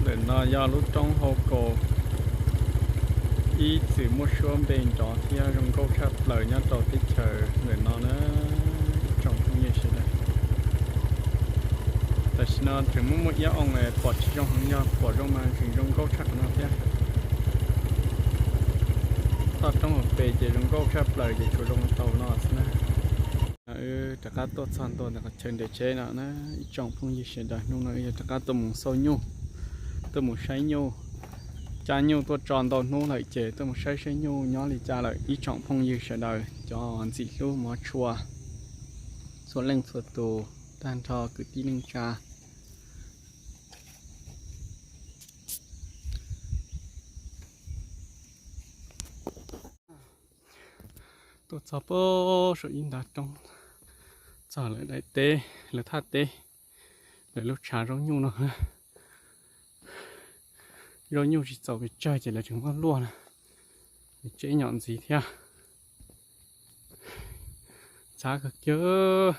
Ntawm no yog lub roob hauv kaus ib txwm muaj suab npe nrov thiab zoo nkauj tshaj plaws nyob rau teb chaws ntawm no na, ib tsoom phooj ywg sawv daws. Tam sim no tseem muaj muaj iab oo pom tsis zoo heev, yog pom zoo mas tseem zoo nkauj tshaj qhov no thiab. Toj roob hauv pes ces zoo nkauj tshaj plaws ces tsuas zoo tau no xwb na. Wb rov qab tuaj txog ntua ntawm qhov chaw nres tsheb no na, ib tsoom phooj ywg sawv daws, hnub no wb yuav rov qab tuaj mus xauj nyuj, tuaj mus saib nyuj. Cab nyuj tuaj tso ntau hnub lawm ces tuaj mus saib saib nyuj nyob li cas lawm ib tsoom phooj ywg sawv daws cov ntxim hlub mov tshua txhua leej txhua tus, tag nrho kwv tij neej tsa. Tuaj txog puag saum ib ntav roob, txog lawv daim teb, lawv thaj teb, lawv lub tshav zaub nyuj no. Zaub nyuj tsis txaus pes tsawg ces lawv tseem muab luaj na, tseb nyom ntxiv thiab. Ntxhab kawg kiag,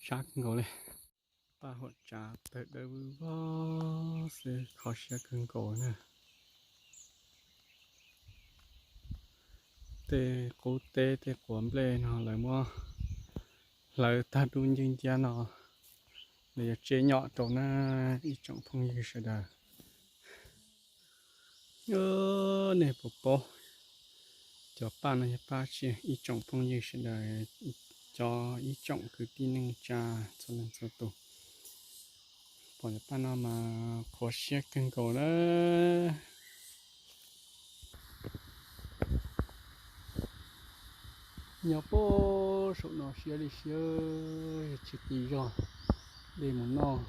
sab kawg nkaus li. Paj huam tsav tawg dawb vog xwb, kho siab kawg nkaus na. Tej qub teb tej quav nplej no lawv muab hlawv tag dub ncwg nciab no, lawv yuav tseb nyom rau na, ib tsoom phooj ywg sawv daws. Nej puas paub cov paj no yog paj tsi? Ib tsoom phooj ywg sawv daws, cov ib tsoom kwv tij neej tsa txhua leej txhua tus, pom cov paj no mas qhuav siab kawg nkaus na. Nyob puag saum no siab li siab, yog tsis qis zog dej mus noj.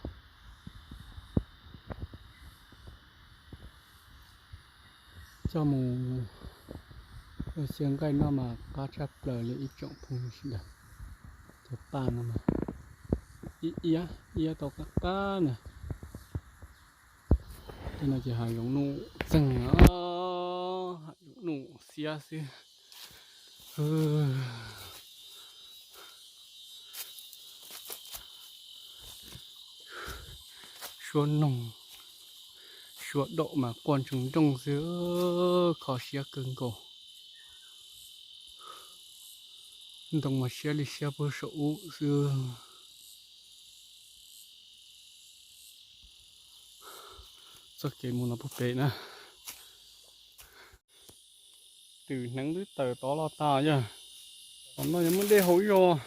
Coj mus ua xyaw nqaij noj mas qab tshaj plaws li ib tsoom phooj ywg sawv daws. Cov paj no mas ib iab iab tau qab qab na. Tej no ces hav zoov nuj txeeg, hav zoov nuj xiab xwb. Suab noog, suab daum mas quaj ntsoog nrooj xwb, kho siab kawg nkaus. Ntoo mas siab li siab puag saum ub xwb. Txoj kev mus no puag pem na. Twm hneev twb tawm tod los tas yog, tom no yog muaj dej haus ib zaug.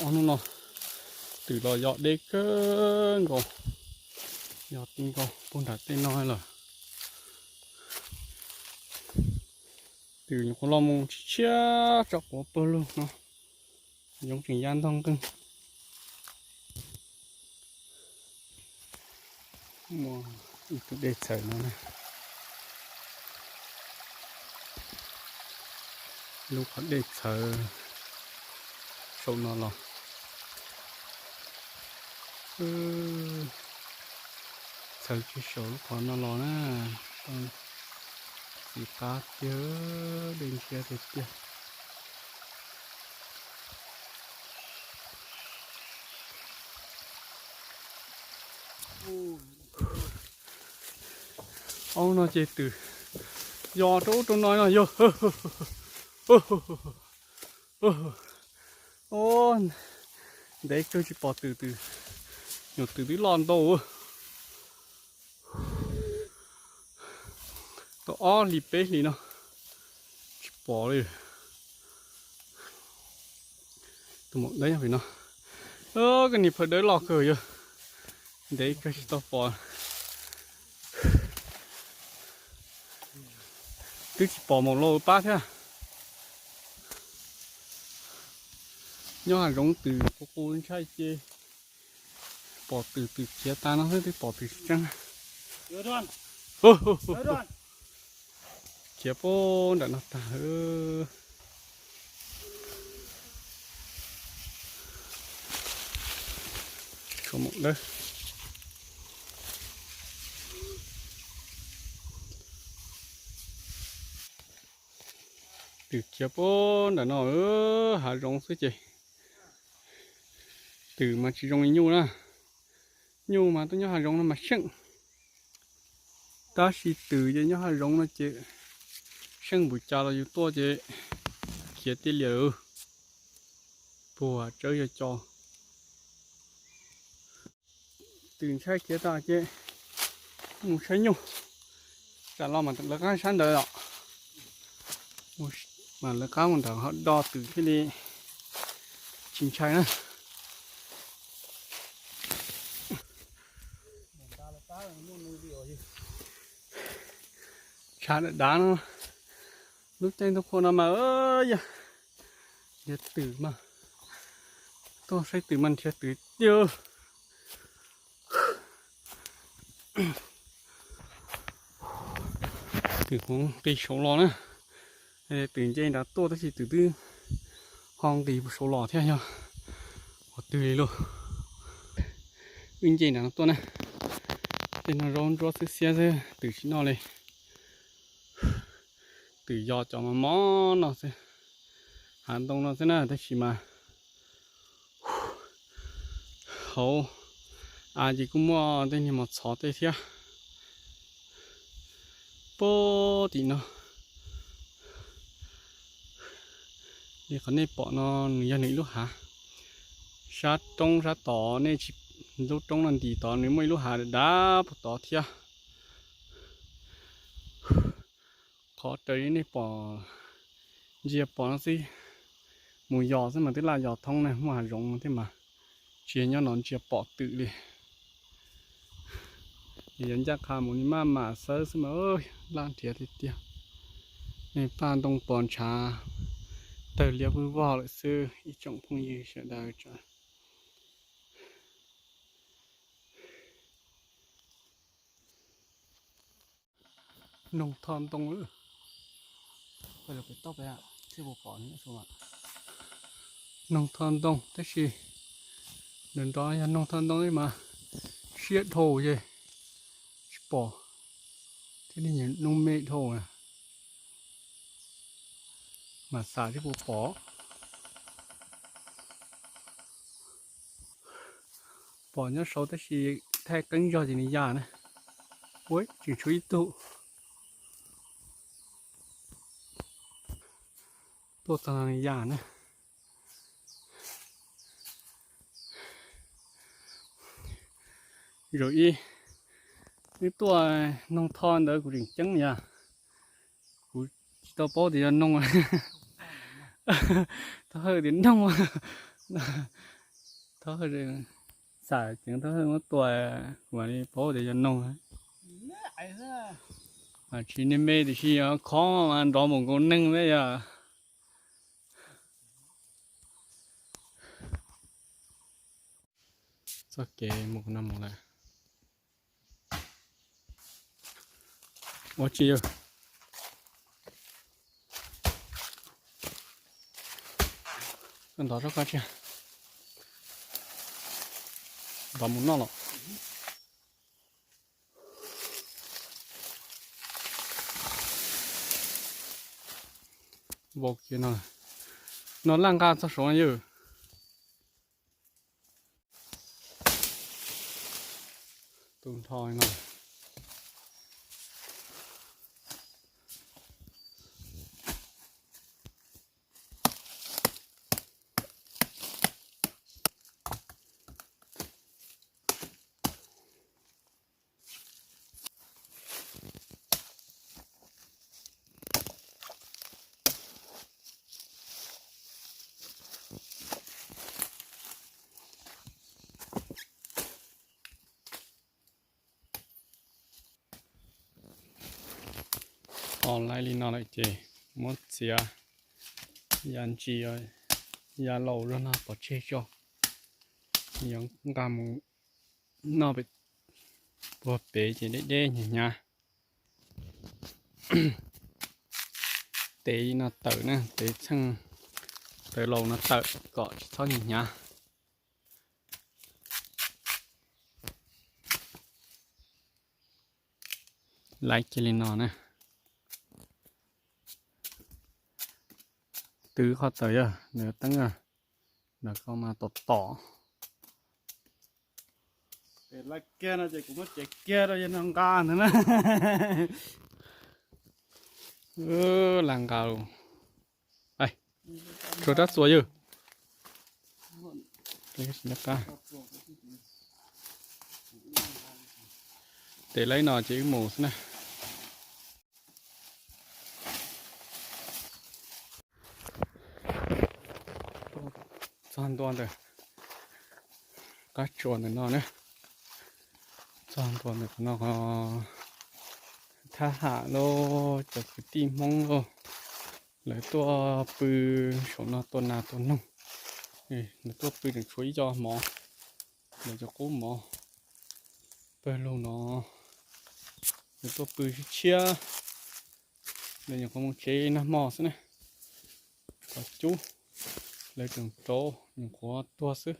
Ob hnub no twm los yog deb kawg nkaus, yog ti nkaus puag nram tej no lawm. Twm nyuam qhuav los mus tshiab tshiab tso quav pawg lug no, yoov tseem ya ntog nqeeg. Muaj ib tug dej txhawv no na, lub qhov dej txhawv saum no los, txhawv kiag saum lub qhov no los na, txiv qab tiag, dej ntshiab tiag tiag. Ob no ces twm yos rau ub rau no no yog. Ntev kawg tsis pom twm, twm, nyuam twm twb loj ntau. Tau ob hlis peb hlis no tsis pom li. Tus maum dawb nyob pem no, koj niag phaw dawb loj kawg yog, ntev kawg tsis tau pom. Twb tsis pom maum laus pab thiab. Nyob hav zoov twm qus qus ntshai ces pom twm, twm khiav tas no xwb twb pom twm tseeb. Khiav puag nram no tag. Tshuav maum dawb. Twm khiav puag nram no, hav zoov xwb ces twm mas tsis zoo li nyuj na. Nyuj mas tuaj nyob hav zoov no mas seej, tab sis twm ces nyob hav zoov no ces seej npaum cas los yus tuaj ces khiav tiag li lawm. Puag tsawb yog co. Twm ntshai khiav tas ces mus saib nyuj. Tsam los mas lawv qab sab ntawd os, mas lawv qab mus ntawd ho do twm thiaj li tsis ntshai na. Tshav dav dav no, lub caij ntuj qhua no mas yog nrhiav twm mas, tuaj saib twm mas nrhiav twm tiag. Twm kuv nqis saud los na, twm nce nrad tuaj tab sis twm twb ho nqis saud los thiab yog qhov twg li lauj. Wb nce nrad no tuaj na, tej no zaub ntsuab xwb xiab xwb twm tsis noj li. Twm yog cov mos mos no xwb, hav ntoo no xwb na tab sis mas hauv av ces kuj muaj tej niag mos txhov tej thiab. Puag tim no li qhov nej pom no nws yog nws ib lub hav. Sab roob sab tod nej tsis, lub roob no ntim tod nws muaj ib lub hav dav puag tod thiab. Qhov raws li nej pom, ntsia pom no xwb, mus yos xwb mas twb laj yos thoob na, muaj hav zoov no thiab mas tsis nyob no ntsia pom twm li. Yog ncaj qha mus li maj mam xawb xwb mas laj nrhiav tiag tiag. Paj ntoo pos ntshav tawg liab vwj vog lawm xwb ib tsoom phooj ywg sawv daws. Noog tho ntoo, noog tho ntoo tab sis nrov nrov yog noog tho ntoo mas siab dhau ces tsis pom, thiab li noog me dhau na, mas xav thiab puas pom. Pom nyob saud tab sis thaij qeeb zog ces nws ya na. Ua tseem tshuav ib tug tuaj txog no nws ya na. Zaum ib wb tuaj noog tho ntawd kuv tseem ceeb yog kuv tsis tau paub tias yog noog. Thov hawj tias noog, thov hawj, xam ceev thov hawj muab tua kuv mam li paub tias yog noog. Tsis niag me tiam sis khov mas nrov npaum nkaus neeg thiab yog. Txoj kev mus no mus lawm. Ua tsis yog ntov rau koj tsis ntov mus noj los. Vau kiag no, no laj nqa txog saud na yawg. Tus nrho no. Tho laib li no lawm ces muab txiav ya ntsis, ya laus zog no pov tseg tso. Yuav nqa mus noj puag pem ces deb deb hnyav hnyav. Tev no tawm na, tev txheej tawv laus no tawm kom tsis txhob hnyav hnyav. Laib kiag li no na. Twb qhov txawm yog nws teeb, nws koj mas tom tom. Lawv kiag no ces kuv muab cev kiag rau yawg no nqa ntag na. Lam nqa lawm. Tshuav rab txuas yawg. Tes laib no ces wb mus xwb na. Txog ntua ntawm qab tsuas ntawm no na. Txog ntua ntawm qhov no, thab ham lauj, cov kwv tij Hmoob lauj, lawv tuaj pw saum no tua nas tua noog. Lawv tuaj pw tseem tshuav ib co mov, lawv cov qub mov pawg lug no. Lawv tuaj pw tshiab tshiab, lawv nyuam qhuav mus tsev nag hmo xwb na. Qhov cub lawv tseem rauv nyuam qhuav tuag xwb.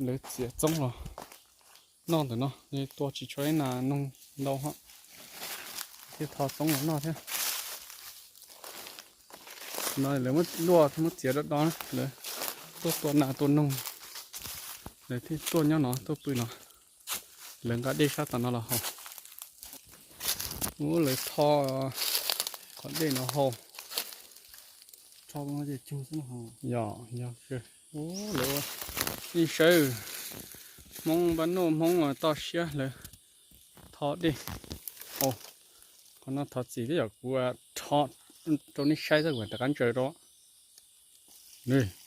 Lawv txiav txoob los noj ntawm no, tua tsis tshuav ib nas noog ntau hos, thiaj tho txoob los noj thiab. No lawv muab luaj muab txiav do do, lawv tuaj tua nas tua noog, lawv thiaj tuaj nyob no tuaj pw no. Lawv nqa dej sab tom no los haus. Ub, lawv tho qhov dej no haus. Yog, yog. Ub, lawv ua nej saib, Hmoob npab nuj Hmoob toj siab lawv tho dej haus. Qhov no thov txim thiab yom, kuv rho rau nej saib xwb, kuv rov qab ntsaws rau.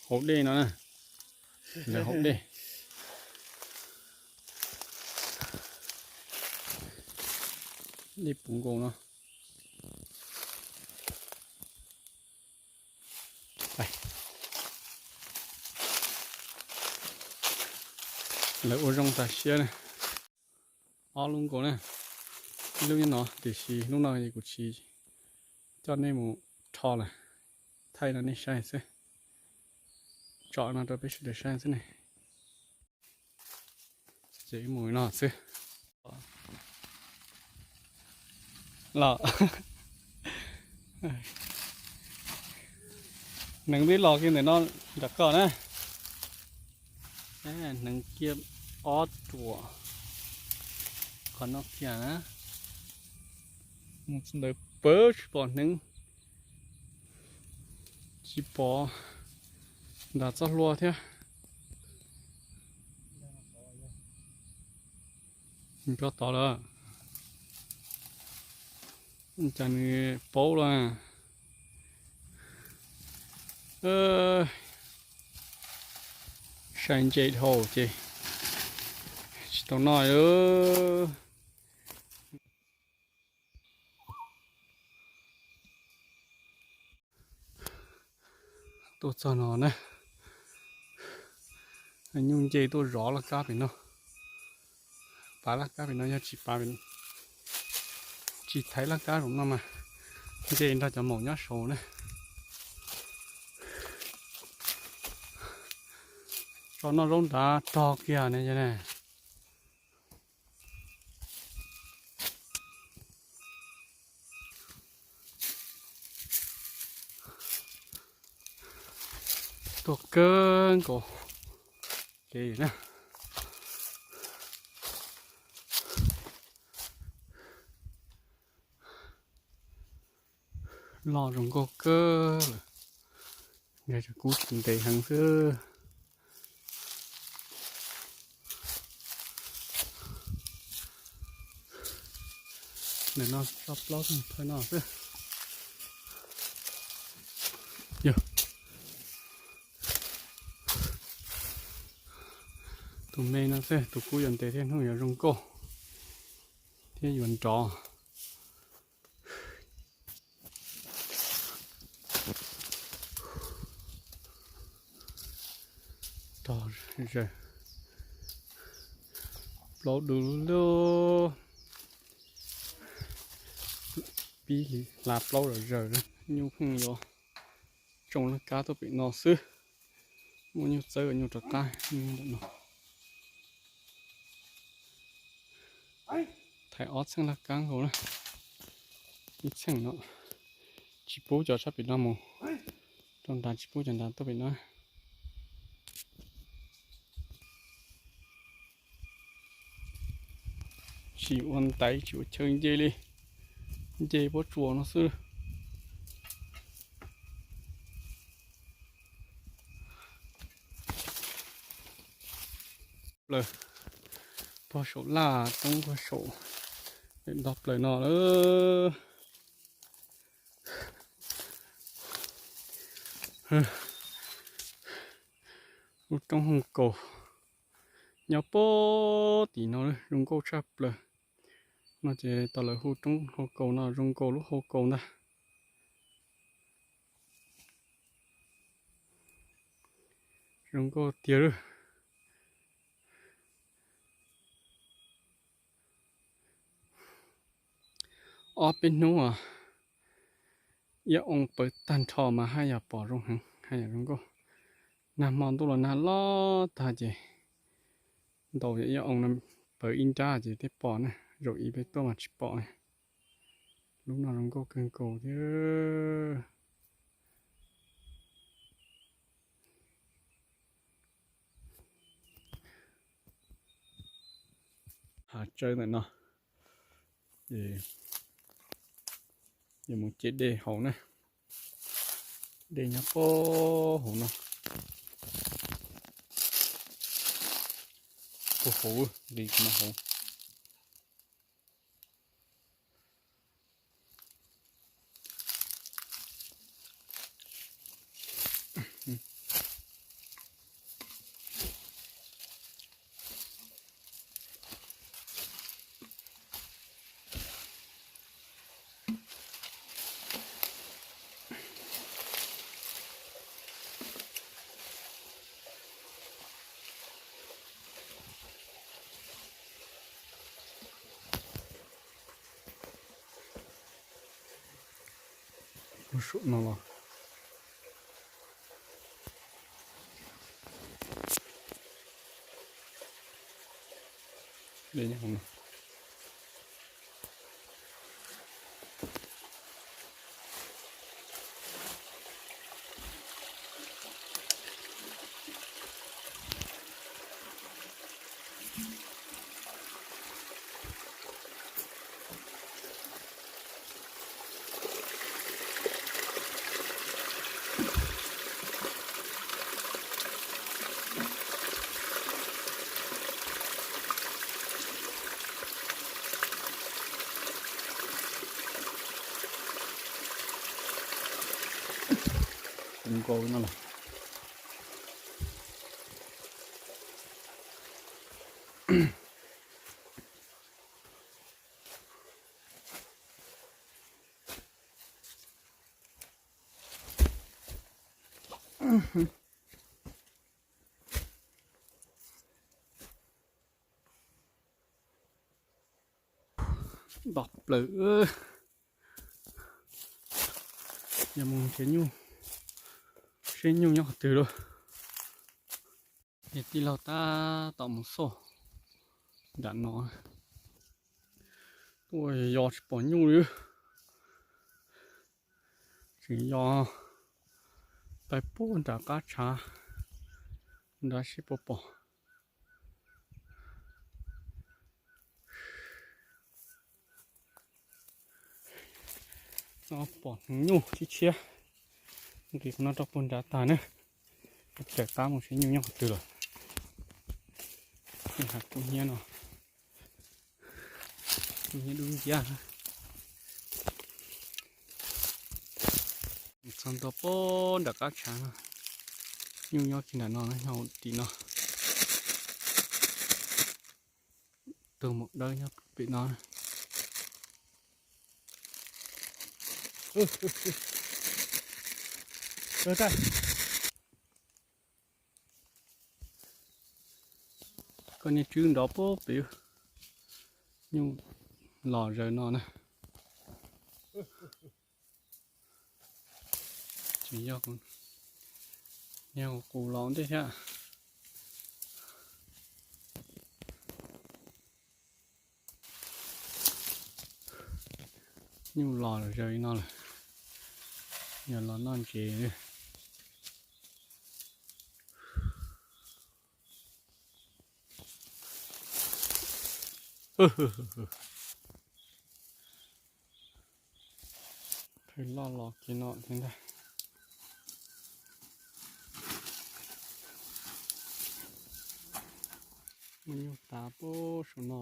Haus dej no na, lawv haus dej. Dej puv nkaus no. Lawv ua zoo tas siab na. Ob lub nkaus na, ib lub nyob no tiam sis lub no kuv tsis coj nej mus rho lawm, thaij no nej saib xwb. Tso no rau peb sawv daws saib xwb ne. Ces mus no xwb. Los, hneev twb los kiag ntawm no nram koj na. Hneev kiag ob ruam qhov no kiag na. Mus ntawd pab tsis pom hneev, tsis pom nram txoj hlua thiab. Nco tod lawm, cas nws paub lawm. Sai ntse dhau ces tsis tau noj. Tuaj txog no na, nyuj nce tuaj zov laj kab pem no. Pav laj kab pem no yog tsis pav, tsis thaiv laj kab zaum no mas nce nrog cov maum nyob saud na. Tso noj zaub nrad rog kiag ne. Tuaj kawg nkaus kev na. Loj zoo nkauj kawg lawm, yog cov kub tsis ntev heev xwb. Ntawm no tso plaub thawj no xwb. Yog tus me no xwb, tus kub yuav ntev thiab hnub yuav zoo nkauj thiab yuav nrov. Rog zaws, plaub du lug, pib hla plaub zom zaws, nyuj pheej yuav tsoo laj kab tuaj pem no xwb. Muaj nyuj txawb nyuj rov qab, nyuj ntawm no. Thaiv ob txheej laj kab nkaus na. Ib txheej no tsis pub cov sab pem no mus rau nrad, tsis pub cov nrad tuaj pem no. Tsis ua ntaiv tsis ua chaw nce li, nce pob tsuas no xwb. Plaws, pog saum laj roob pog saum, nto plaws no lawm. Lub roob hauv kaus nyob pog tim no zoo nkauj tshaj plaws. No ces tau lawv hu roob hauv kaus no zoo nkaus lub hauv kaus ntag. Zoo nkauj tiag lawm. Ob peb hnub, iab oo pawv tag nrho mas haj yam pom zoo heev, haj yam zoo nkauj. Nag hmo ntuj los nag loj tag ces ntaus ib oo pawv ib nrab ces thiaj pom na, zaum ib peb tuaj mas tsis pom. Lub no zoo nkauj kawg nkaus thiab. Hav tsawb ntawm no, ces yuav mus ce dej hauv na. Dej nyob puag hauv no, puag hauv, nqis no hauv. Lub sum no los Zoo nkauj no los. Nto plaws. Yog mus nrhiav nyuj, seb nyuj nyob qhov twg lauj. Ces tij laug tab tom mus xauj nram no, tuaj yos tsis pom nyuj li. Tseem yos pais puag nram qab tshav nrad seb puas pom. No pom hneev nyuj tshiab tshiab, nqis qhov no rau puag nrad tag na. Raws qab mus seb nyuj nyob qhov twg lawm. Hav kub hnyiab no, kub hnyiab dub nciab. Txog ntua puag nram qab tshav no, nyuj nyob kiag nram no, nyob hauv tim no. Tus maum dawb nyob pem no. Koj niag tswb nrov puag pem, nyuj los zaws no na. Tseem yog niag qus los ntej thiab. Nyuj los zaws li no lawm, yog los noj ntses. Phawj loj los kiag no thiab ntag. Muaj nyuj tav puag saum no.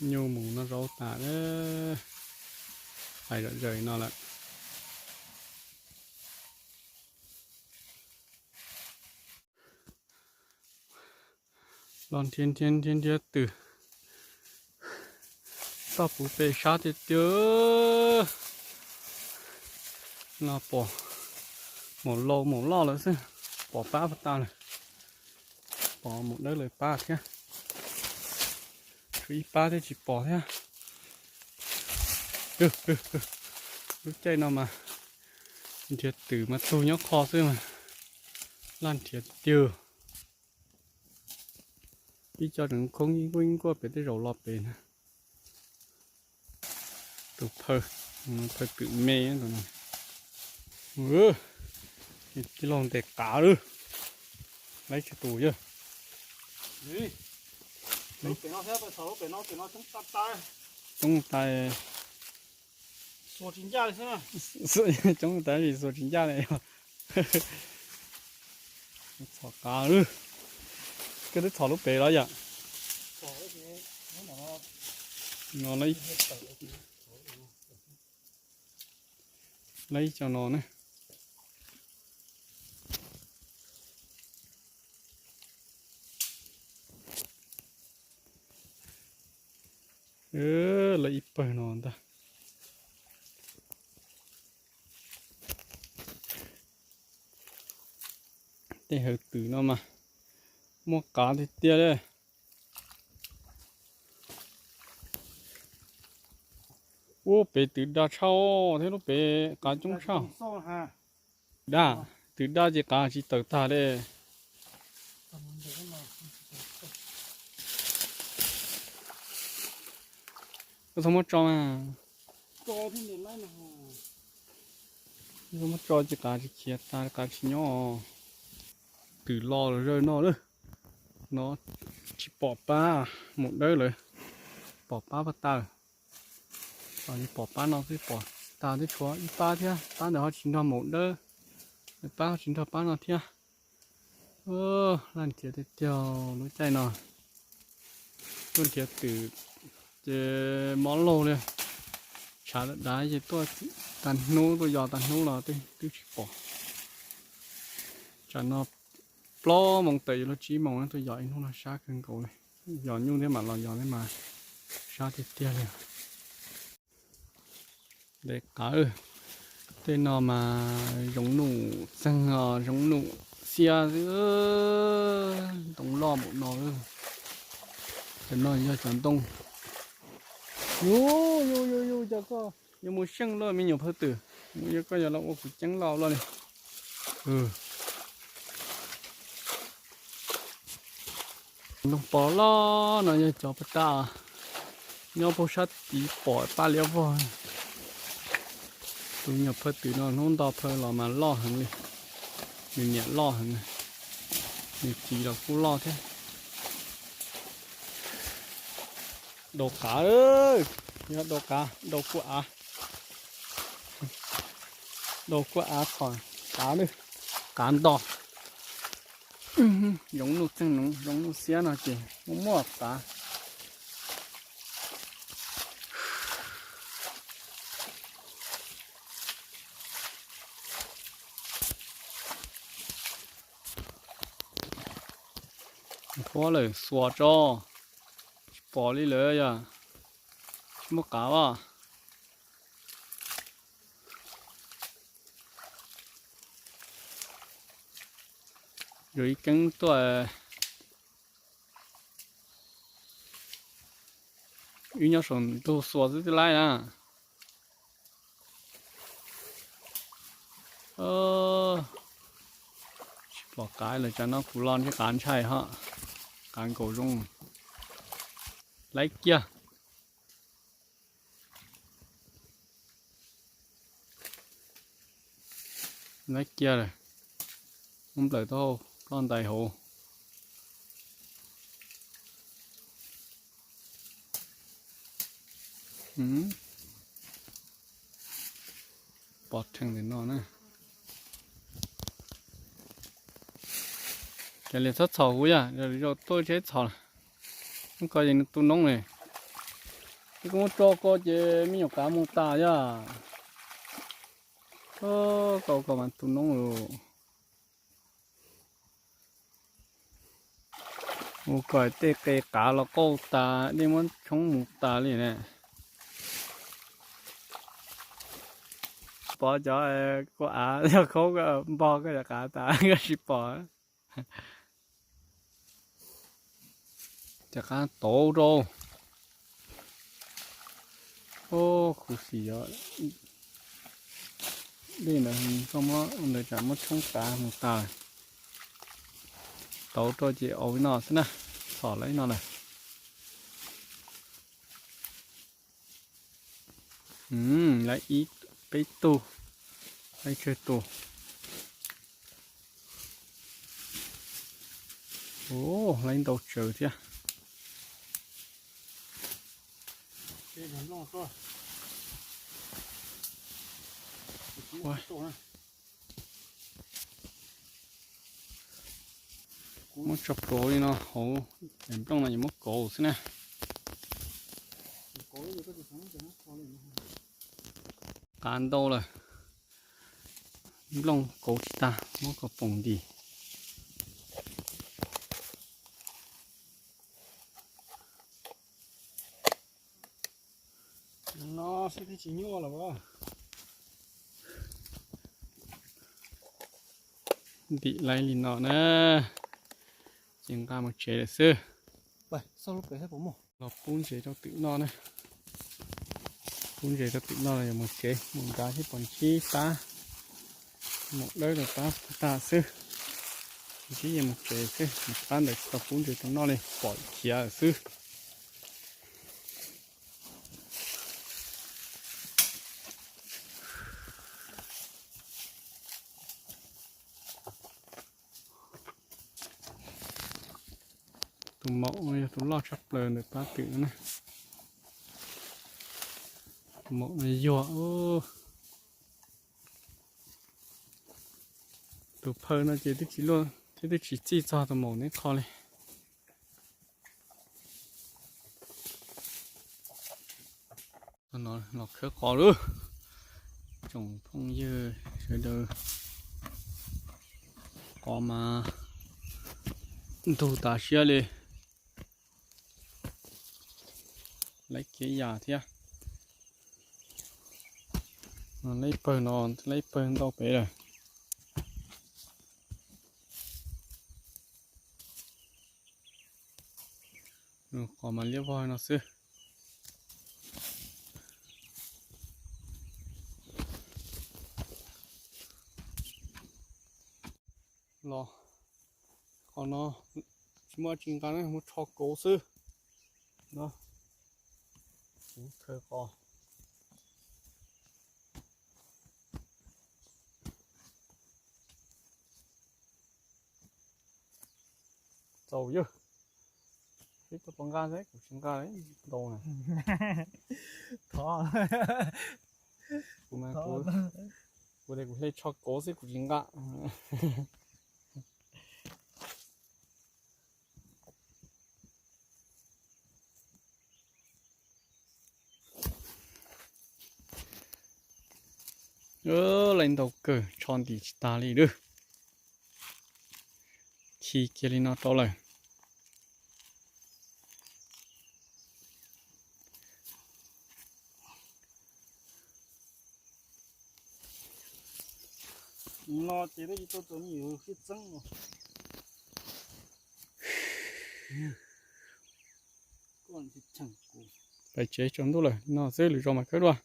Nyuj mus noj zaub tas, pais zom zaws no lawm. Los nrhiav nrhiav nrhiav nrhiav twm toj puv pem sab tiag tiag. No pom maum laus maum loj lawm xwb, pom pab puag ta lawm. Pom maum dawb lawv pab thiab, tshuav ib pab thiab tsis pom thiab. Lub caij no mas nrhiav twm mas tug nyob qho xwb mas laj nrhiav tiag. Ib co tseem khoob ib nkuaj ib nkuaj pem tej zaum los pem na. Tus phawj, phawj twm me tus no. Tij laug ntes qav lawm. Laib tsis tus yawg. Coob tas. Coob tas li xuas tsis ncaj li. Txhom qav lawm. Koj twb txhom lub pem los yom? No, laib co no ne. Lawv ib pawg no ntag. Tej hawv twm no mas muaj qav tiag tiag li. Ub, pem twm dag tshaj thiab, lub pem qav coob tshaj. Dag, twm dag ces qav tsis tawm tag li. Koj txhob muab tso mas. Txhob muab tso ces qav tsis khiav tag, qav tsis nyob. Twm los zawg no lawm. No tsis pom pab maum dawb lawm, pom pab puag ta. Pom pab no xwb, pom tas twb tshuav ib pab thiab, pab ntawd ho tsis nrog maum dawb, pab ho tsis nrog pab no thiab. Laj nrhiav tiag tiag lub caij no. Tuaj nrhiav twm ces mob laug li. Tshav dav ces tuaj tag hnub, tuaj yos tag hnub los twb tsis pom. Tsam no plaub moos tawm yuav luag tsib moos no tuaj yos ib hnub no sab kawg nkaus li. Yos nyuj thiab mam los yos thiab mas sab tiag tiag li. Ntes qav, tej no mas zoov nuj txeeg os, zoov nuj xiab xwb. Ntoo loj npaum no. Cov no yog cov ntoo. Yus yus yus yus, cov koj yuav mus seej luaj me nyuam phawj twm, mus yog koj yuav los ua kuv ceeb loj luaj li. Ntoo pos loj no yog cov puag ta, nyob puag sab tid pom paj liab vog. Tus nyuam phawj twm no hnub nto phawj los mas loj heev li, nws niam loj heev, nws txiv los kuj loj thiab. Daus qav, yog daus qav, daus kuj av, daus kuj av txhom qav, qav nto. Zoov nuj txeeg, zoov nuj xiab no ces muaj muaj qav. Huab lawm xuas tso, tsis pom li lawm yog tsis muaj qav as. Yuav ib keeb tuaj, wb nyob saum ntug xuas xwb twb laib na. Tsis pom qav lawm, tsam no kuv los ntshe qav ntshai hos, qav nkaum zoo. Laib kiag. Laib kiag lawm, muab nplawm taub hau ploj ntais hauv. Pov rhees ntawm no na. Ces li txhob txhom kuv yog zaum tuaj tsheb txhom. Ko ces nws tu noob ne. Twb koj muab tso ko ces me nyuam qav mus tas yog. Ko ko mas tu noob lawm. Mus kom tej qe qav los qauj tas, dej muab tshoob mus tas li ne. Pov cov kua av yog khaub npog koj cov qav tas koj tsis pom. Cov qav tauv rau. Khuv xim os. Dej ntawd koj muab ntawd tsam muab tshoob tas mus tas. Tauv rau ces au ib no xwb na. Txhom lawm ib no lawm. Lawv ib peb tug, lawv tsawg tus. Lawv ntau tsawg thiab. Muab tso pluav li no hauv, nplooj no yuav muab kauv xwb na. Qav ntau lawm, nplooj kauv tsis tag, muab kom poom ntis. No xwb thiaj tsis nyuaj los. Ntim laib li no na, ces nqa mus tsev lawm xwb. Los pub ntsev rau twm noj na. Pub ntsev rau twm noj los yog mus tsev, mus nrad thiab pom ntsib pab, mus dawb rau pab tag xwb. Ntsib yeej mus tsev xwb, mus pab ntawd tsis tau pub ntsev rau noj li, pom khiav lawm xwb. Tus maum no yog tus loj tshaj plaws ntawm pab twm na. Tus maum no yuag. Tus phawj no ces twb tsis luaj thiab twb tsis txij txog tus maum neb qho li. Los khawb qos lawm, tsoom phooj ywg sawv daws. Qos mas ntug tas siab li. Laib kiag yam thiab. Laib pawg no, laib pawg ntau pem lawm. Qos mas liab vog no xwb. Los, qos no tsis muaj tsis nqa na, muab tsho kauv xwb. No, kuv khaws qos. Txaus yawg. Peb tau pov nqa xwb, kuv tsis nqa ntau na. Thov. Kuv mas kuv, kuv tias kuv hle tsho kauv xwb kuv tsis nqa. Laib ntau kawg, tsho ntim tsis tag li lawm. Khi kiag li no rau lawm. No ces twb tsis tau txog me nyuam sib txeeb no. Pais tsev tsaus ntuj lawm, no xwb lwm zaus mas khawb dua.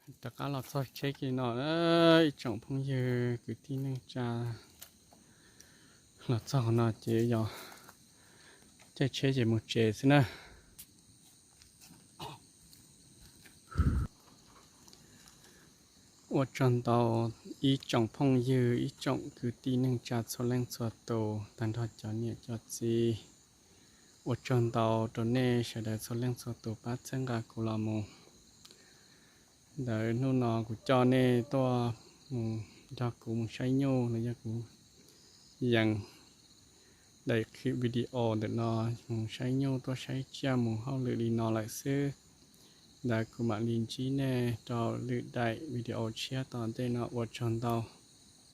Rov qab los txog tsheb kiag no, ib tsoom phooj ywg kwv tij neej tsa, los txog qhov no ces yog caij tsheb ces mus tsev xwb na. Ua tsaug ntau ib tsoom phooj ywg, ib tsoom kwv tij neej tsa txhua leej txhua tus, tag nrho cov niam cov txiv. Ua tsaug ntau rau nej sawv daws txhua leej txhua tus pab txhawb nqa kuv los mus. Ntawd hnub no kuv coj nej tuaj mus nrog kuv mus saib nyuj los yog kuv yees daim clip video ntawm no mus saib nyuj tuaj saib tsiaj mus hauj lwm li no lawm xwb. Ntawd kuv mam li ntsib nej rau lwm daim video tshiab tom ntej no, ua tsaug ntau.